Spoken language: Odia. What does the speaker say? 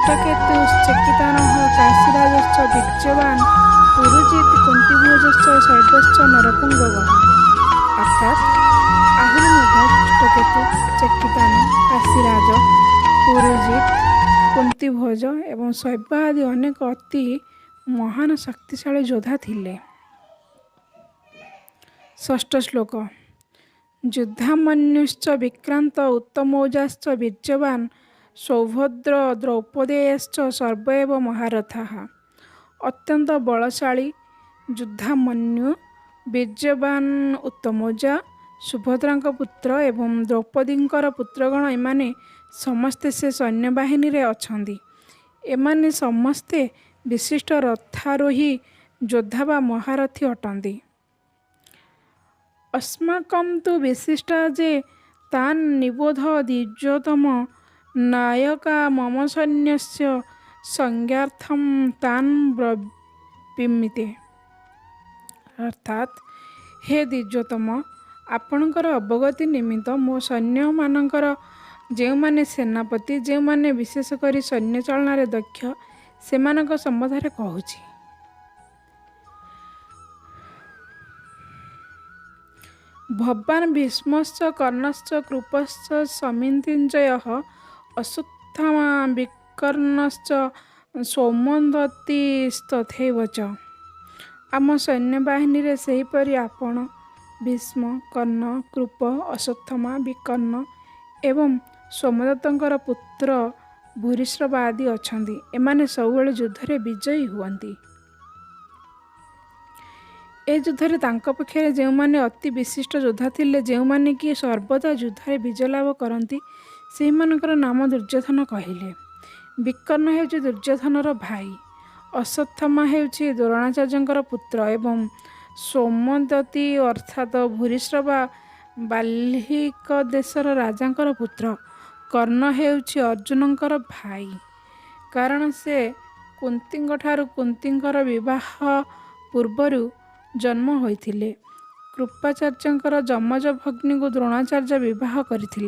ଧୃଷ୍ଟକେତୁଶ୍ଚେକିତାନଃ କାଶୀରାଜଶ୍ଚ ବୀର୍ଯ୍ୟବାନ୍ ପୁରୁଜିତ୍ କୁନ୍ତିଭୋଜଶ୍ଚ ଶୈବ୍ୟଶ୍ଚ ନରପୁଙ୍ଗବଃ। ଅର୍ଥାତ୍ ଆହୁରି ମଧ୍ୟ ଧୃଷ୍ଟକେତୁ, ଚେକିତାନ, କାଶୀରାଜ, ପୁରୁଜିତ୍, କୁନ୍ତିଭୋଜ ଏବଂ ଶୈବ୍ୟ ଆଦି ଅନେକ ଅତି ମହାନ ଶକ୍ତିଶାଳୀ ଯୋଦ୍ଧା ଥିଲେ। ଷଷ୍ଠ ଶ୍ଲୋକ। ଯୁଦ୍ଧାମନ୍ୟୁଶ୍ଚ ବିକ୍ରାନ୍ତ ଉତ୍ତମୌଜାଶ୍ଚ ବୀର୍ଯ୍ୟବାନ୍ ସୌଭଦ୍ର ଦ୍ରୌପଦେୟଶ୍ଚ ସର୍ବ ଏବ ମହାରଥାଃ। ଅତ୍ୟନ୍ତ ବଳଶାଳୀ ଯୁଦ୍ଧାମନ୍ୟୁ, ବୀର୍ଯ୍ୟବାନ୍ ଉତ୍ତମୌଜା, ସୁଭଦ୍ରାଙ୍କ ପୁତ୍ର ଏବଂ ଦ୍ରୌପଦୀଙ୍କର ପୁତ୍ରଗଣ, ଏମାନେ ସମସ୍ତେ ସେ ସୈନ୍ୟବାହିନୀରେ ଅଛନ୍ତି। ଏମାନେ ସମସ୍ତେ ବିଶିଷ୍ଟ ରଥାରୋହୀ ଯୋଦ୍ଧା ବା ମହାରଥୀ ଅଟନ୍ତି। ଅସ୍ମାକଂ ତୁ ବିଶିଷ୍ଟା ଯେ ତାନ୍ ନିବୋଧ ଦ୍ୱିଜୋତ୍ତମ ନାୟକା ମମ ସୈନ୍ୟସ୍ୟ ସଂଜ୍ଞାର୍ଥଂ ତାନ୍ ବ୍ରବୀମି ତେ। ଅର୍ଥାତ୍ ହେ ଦ୍ୱିଜୋତ୍ତମ, ଆପଣଙ୍କର ଅବଗତି ନିମିତ୍ତ ମୋ ସୈନ୍ୟମାନଙ୍କର ଯେଉଁମାନେ ସେନାପତି, ଯେଉଁମାନେ ବିଶେଷ କରି ସୈନ୍ୟ ଚାଳନାରେ ଦକ୍ଷ, ସେମାନଙ୍କ ସମ୍ବନ୍ଧରେ କହୁଛି। ଭବାନ୍ ଭୀଷ୍ମଶ୍ଚ କର୍ଣ୍ଣଶ୍ଚ କୃପଶ୍ଚ ସମିତିଞ୍ଜୟଃ ଅଶ୍ୱତ୍ଥାମା ବିକର୍ଣ୍ଣଶ୍ଚ ସୌମଦତ୍ତିସ୍ତଥୈବ ଚ। ଆମ ସୈନ୍ୟବାହିନୀରେ ସେହିପରି ଆପଣ, ଭୀଷ୍ମ, କର୍ଣ୍ଣ, କୃପ, ଅଶ୍ୱତ୍ଥାମା, ବିକର୍ଣ୍ଣ ଏବଂ ସୋମଦତ୍ତଙ୍କର ପୁତ୍ର ଭୂରିଶ୍ରବା ଆଦି ଅଛନ୍ତି। ଏମାନେ ସବୁବେଳେ ଯୁଦ୍ଧରେ ବିଜୟୀ ହୁଅନ୍ତି। ଏ ଯୁଦ୍ଧରେ ତାଙ୍କ ପକ୍ଷରେ ଯେଉଁମାନେ ଅତି ବିଶିଷ୍ଟ ଯୋଦ୍ଧା ଥିଲେ, ଯେଉଁମାନେ କି ସର୍ବଦା ଯୁଦ୍ଧରେ ବିଜୟ ଲାଭ କରନ୍ତି, ସେହିମାନଙ୍କର ନାମ ଦୁର୍ଯ୍ୟୋଧନ କହିଲେ। ବିକର୍ଣ୍ଣ ହେଉଛି ଦୁର୍ଯ୍ୟୋଧନର ଭାଇ, ଅଶ୍ୱତ୍ଥାମା ହେଉଛି ଦ୍ରୋଣାଚାର୍ଯ୍ୟଙ୍କର ପୁତ୍ର ଏବଂ ସୋମଦତ୍ତି ଅର୍ଥାତ ଭୂରିଶ୍ରବା ବାହ୍ଲିକ ଦେଶର ରାଜାଙ୍କର ପୁତ୍ର। କର୍ଣ୍ଣ ହେଉଛି ଅର୍ଜୁନଙ୍କର ଭାଇ, କାରଣ ସେ କୁନ୍ତୀଙ୍କଠାରୁ କୁନ୍ତୀଙ୍କର ବିବାହ ପୂର୍ବରୁ ଜନ୍ମ ହୋଇଥିଲେ। କୃପାଚାର୍ଯ୍ୟଙ୍କର ଯମଜ ଭଗ୍ନୀଙ୍କୁ ଦ୍ରୋଣାଚାର୍ଯ୍ୟ ବିବାହ କରିଥିଲେ।